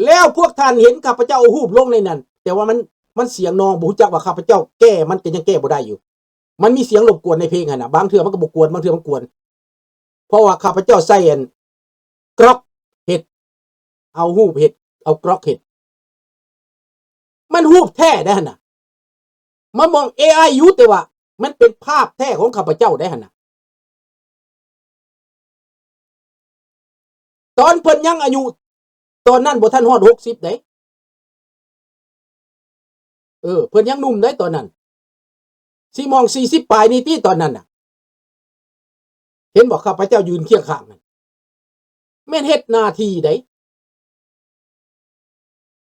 ແລ້ວພວກທ່ານເຫັນຂ້າພະເຈົ້າເອົາຮູບລົງໃນນັ້ນ ແຕ່ວ່າມັນ ມັນສຽງນອງ ບໍ່ຮູ້ຈັກວ່າຂ້າພະເຈົ້າແກ້ ມັນກໍຍັງແກ້ບໍ່ໄດ້ຢູ່. ມັນມີສຽງລົບກວນໃນເພງຫັ້ນນະ ບາງເທື່ອມັນກໍບໍ່ກວນ ບາງເທື່ອມັນກວນ. ເພາະວ່າຂ້າພະເຈົ້າໃຊ້ອັນກຣັອກເຮັດ ເອົາຮູບເຮັດ ເອົາກຣັອກເຮັດ ມັນຮູບແທ້ໄດ໋ຫັ້ນນະ. ມັນບໍ່ເອໄອຢູ່ ແຕ່ວ່າມັນເປັນພາບແທ້ຂອງຂ້າພະເຈົ້າໄດ໋ຫັ້ນນະ. ຕອນເພິ່ນຍັງອາຍຸ ຕອນນັ້ນບໍ່ທັນຮອດຫົກສິບເດ້. ເອີ ເພິ່ນຍັງໜຸ່ມໄດ໋ຕອນນັ້ນ ຊິມອງສີ່ສິບປາຍນີ້ຕິຕອນນັ້ນນະ. ເຫັນບໍ່ ຂ້າພະເຈົ້າຢືນຄຽງຂ້າງນັ້ນ ແມ່ນເຮັດໜ້າທີ່ໃດ໋.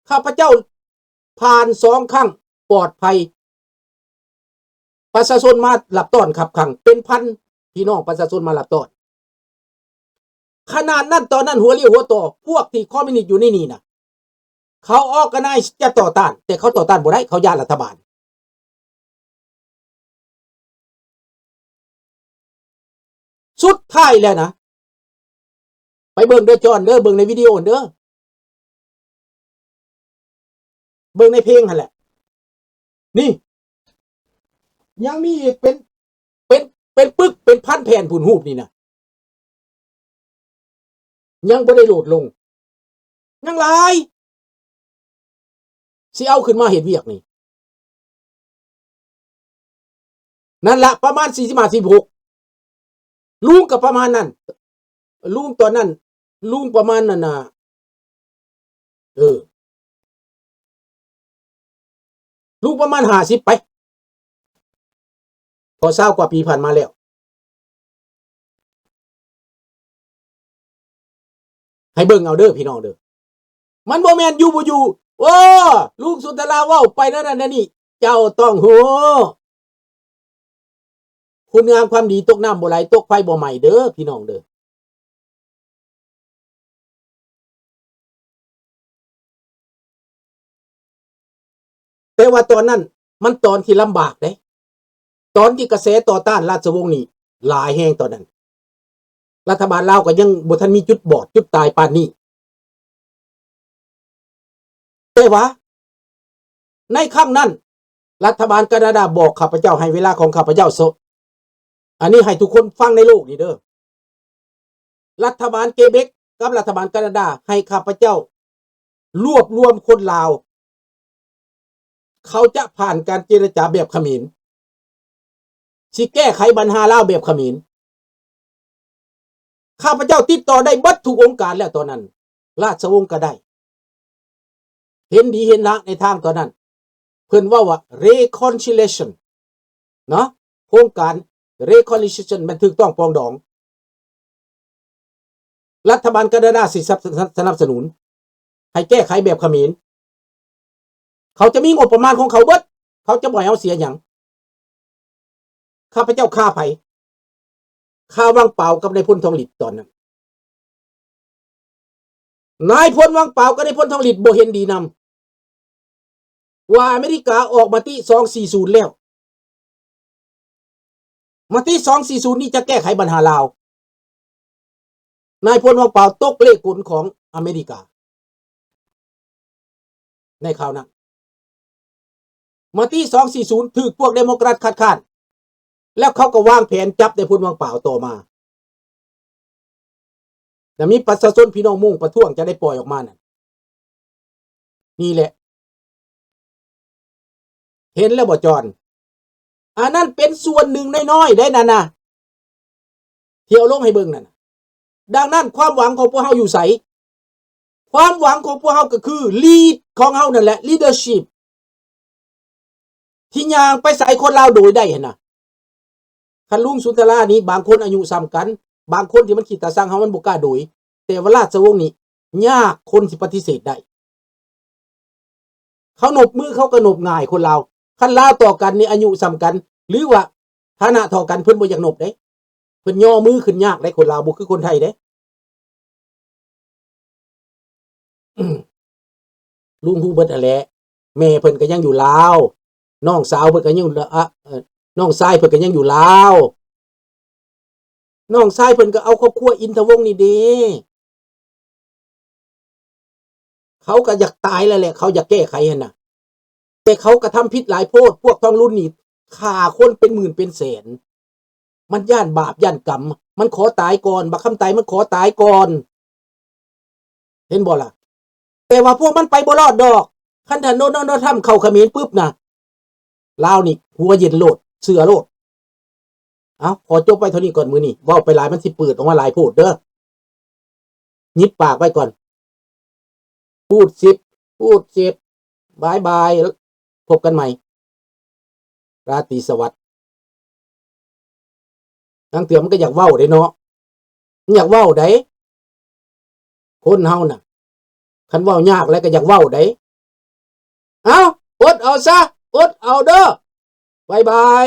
ຂ້າພະເຈົ້າຜ່ານສອງຄັ້ງປອດໄພ ປະຊາຊົນມາຮັບຕ້ອນຄັບຂັງເປັນພັນ ພີ່ນ້ອງປະຊາຊົນມາຮັບຕ້ອນ. ຂະໜາດນັ້ນຕອນນັ້ນຫົວລຽວຫົວຕໍ່ ພວກທີ່ຄອມມິວນິດຢູ່ໃນນີ້ນະ ເຂົາ organize ຈະຕໍ່ຕ້ານ ແຕ່ເຂົາຕໍ່ຕ້ານບໍ່ໄດ້ ເຂົາຢ້ານລັດຖະບານ. ສຸດທ້າຍແລ້ວນະ ໄປເບິ່ງເດີຈອນເດີ ເບິ່ງໃນວິດີໂອເດີ ເບິ່ງໃນເພງຫັ້ນແຫຼະ. ນີ້ ຍັງມີອີກເປັນ ເປັນ ເປັນປຶກເປັນພັນແຜ່ນພຸ້ນ ຮູບນີ້ນະ ຍັງບໍ່ໄດ້ໂຫຼດລົງ ຍັງຫຼາຍ ຊິເອົາຂຶ້ນມາເຮັດວຽກນີ້. ນັ້ນລະ ປະມານສີ່ສິບຫ້າ ສີ່ສິບຫົກ ລຸງກໍປະມານນັ້ນ ລຸງຕອນນັ້ນ ລຸງປະມານນັ້ນນະ ເອີ ລຸງປະມານຫ້າສິບໄປ ເພາະຊາວກວ່າປີຜ່ານມາແລ້ວ. ໃຫ້ເບິ່ງເອົາເດີພີ່ນ້ອງເດີ ມັນບໍ່ແມ່ນຢູ່ບໍ່ຢູ່ ໂອ້ ລຸງສຸນທະລາເວົ້າໄປແນວນັ້ນແນວນີ້ ເຈົ້າຕ້ອງຮູ້ ຄຸນງາມຄວາມດີຕົກນ້ຳບໍ່ໄຫຼ ຕົກໄຟບໍ່ໄໝ້ເດີພີ່ນ້ອງເດີ. ແຕ່ວ່າຕອນນັ້ນມັນຕອນທີ່ລຳບາກເດ້ ຕອນທີ່ກະແສຕໍ່ຕ້ານລາຊະວົງນີ້ຫຼາຍແຮງຕອນນັ້ນ ລັດຖະບານລາວກໍຍັງບໍ່ທັນມີຈຸດບອດຈຸດຕາຍປານນີ້. ແຕ່ວ່າໃນຄັ້ງນັ້ນ ລັດຖະບານການາດາບອກຂ້າພະເຈົ້າ ໃຫ້ເວລາຂອງຂ້າພະເຈົ້າ ໂຊ ອັນນີ້ໃຫ້ທຸກຄົນຟັງໃນໂລກນີ້ເດີ ລັດຖະບານເກເບັກກັບລັດຖະບານການາດາໃຫ້ຂ້າພະເຈົ້າລວບລວມຄົນລາວ ເຂົາຈະຜ່ານການເຈລະຈາແບບຂະເໝນ ຊິແກ້ໄຂບັນຫາລາວແບບຂະເໝນ. ຂ້າພະເຈົ້າຕິດຕໍ່ໄດ້ເບິດທຸກອົງການແລ້ວຕອນນັ້ນ ລາຊະວົງກໍໄດ້ ເຫັນດີເຫັນຮ້າຍໃນທາງຕອນນັ້ນ ເພິ່ນເວົ້າວ່າ reconciliation ເນາະ ໂຄງການ reconciliation ແມ່ນຖືກຕ້ອງປອງດອງ. ລັດຖະບານການາດາຊິສະ ສະໜັບສະໜູນໃຫ້ແກ້ໄຂແບບຂະເໝນ ເຂົາຈະມີງົບປະມານຂອງເຂົາເບິດ ເຂົາຈະບໍ່ໃຫ້ເຮົາເສຍຫຍັງ. ຂ້າພະເຈົ້າຂ້າໃຜ? ຂ້າວັງປາວກັບນາຍພົນທອງລິດຕອນນັ້ນ. ນາຍພົນວັງປາວກັບນາຍພົນທອງລິດບໍ່ເຫັນດີນຳ ວ່າອາເມລິກາອອກມະຕິສອງສີ່ສູນແລ້ວ ມະຕິສອງສີ່ສູນນີ້ຈະແກ້ໄຂບັນຫາລາວ. ນາຍພົນວັງປາວຕົກເລກກົນຂອງອາເມລິກາ ໃນຄາວນັ້ນ ມະຕິສອງສີ່ສູນຖືກພວກເດໂມແຄຣດຄັດຄ້ານ ແລ້ວເຂົາກໍວາງແຜນຈັບນາຍພົນວັງປາວຕໍ່ມາ ແລະມີປະຊາຊົນພີ່ນ້ອງມົ້ງປະທ້ວງຈະໄດ້ປ່ອຍອອກມານັ້ນ. ນີ້ແຫຼະ ເຫັນແລ້ວບໍ່ຈອນ? ອັນນັ້ນເປັນສ່ວນໜຶ່ງນ້ອຍໆໄດ໋ນັ້ນນະ ທີ່ເອົາລົງໃຫ້ເບິ່ງນັ້ນນະ. ດັ່ງນັ້ນຄວາມຫວັງຂອງພວກເຮົາຢູ່ໃສ? ຄວາມຫວັງຂອງພວກເຮົາກໍຄື lead ຂອງເຮົານັ້ນແຫຼະ leadership ທີ່ຍ່າງໄປໃສ່ຄົນລາວໂດຍໄດ້ຫັ້ນນະ. ຄັນລຸງສຸນທະລານີ້ ບາງຄົນອາຍຸສ່ຳກັນ ບາງຄົນທີ່ມັນຂີ້ຕາຊັງເຮົາມັນບໍ່ກ້າໂດຍ ແຕ່ວ່າລາຊະວົງນີ້ຍາກຄົນຊິປະຕິເສດໄດ້. ເຂົານົບມືເຂົາກໍນົບງ່າຍຄົນລາວ. ຄັນລາວຕໍ່ກັນນີ້ອາຍຸສ່ຳກັນ ຫຼືວ່າຖານະເທົ່າກັນ ເພິ່ນບໍ່ຢາກນົບເດ້ ເພິ່ນຍໍມືຂຶ້ນຍາກເດ້ ຄົນລາວບໍ່ຄືຄົນໄທເດ້. ລຸງຮູ້ເບິດຫັ້ນແຫຼະ ແມ່ເພິ່ນກໍຍັງຢູ່ລາວ ນ້ອງສາວເພິ່ນກໍຍັງຢູ່ລາ ອະ ເອີ ນ້ອງຊາຍເພິ່ນກໍຍັງຢູ່ລາວ ນ້ອງຊາຍເພິ່ນກໍເອົາຄອບຄົວອິນທະວົງນີ້ເດ້. ເຂົາກໍຢາກຕາຍແລ້ວແຫຼະ ເຂົາຢາກແກ້ໄຂຫັ້ນນະ ແຕ່ເຂົາກະທຳຜິດຫຼາຍໂພດ ພວກທອງລຸນນີ້ຂ້າຄົນເປັນໝື່ນເປັນແສນ ມັນຢ້ານບາບຢ້ານກຳ ມັນຂໍຕາຍກ່ອນ ບັກຄຳໄຕມັນຂໍຕາຍກ່ອນ ເຫັນບໍ່ລະ? ແຕ່ວ່າພວກມັນໄປບໍ່ລອດດອກ ຄັນທ່ານໂດນັລ ທຣຳ ເຂົ້າຂະເໝນປຶບນະ ລາວນີ້ຫົວເຢັນໂລດ ເຊື່ອໂລດ. ເອົາ ຂໍຈົບໄວ້ເທົ່ານີ້ກ່ອນມື້ນີ້ ເວົ້າໄປຫຼາຍມັນຊິປືດອອກມາຫຼາຍໂພດເດີ ຫຍິບປາກໄວ້ກ່ອນ. ພູດສິບ ພູດສິບ ບາຍບາຍ ພົບກັນໃໝ່ ລາຕີສະຫວັດ. ລາງເທື່ອມັນກໍຢາກເວົ້າເດ້ເນາະ ມັນຢາກເວົ້າໃດ໋ ຄົນເຮົານະ ຄັນເວົ້າຍາກແລ້ວກໍຢາກເວົ້າໃດ໋. ເອົ້າ ອົດເອົາຊະ ອົດເອົາເດີ ບາຍບາຍ.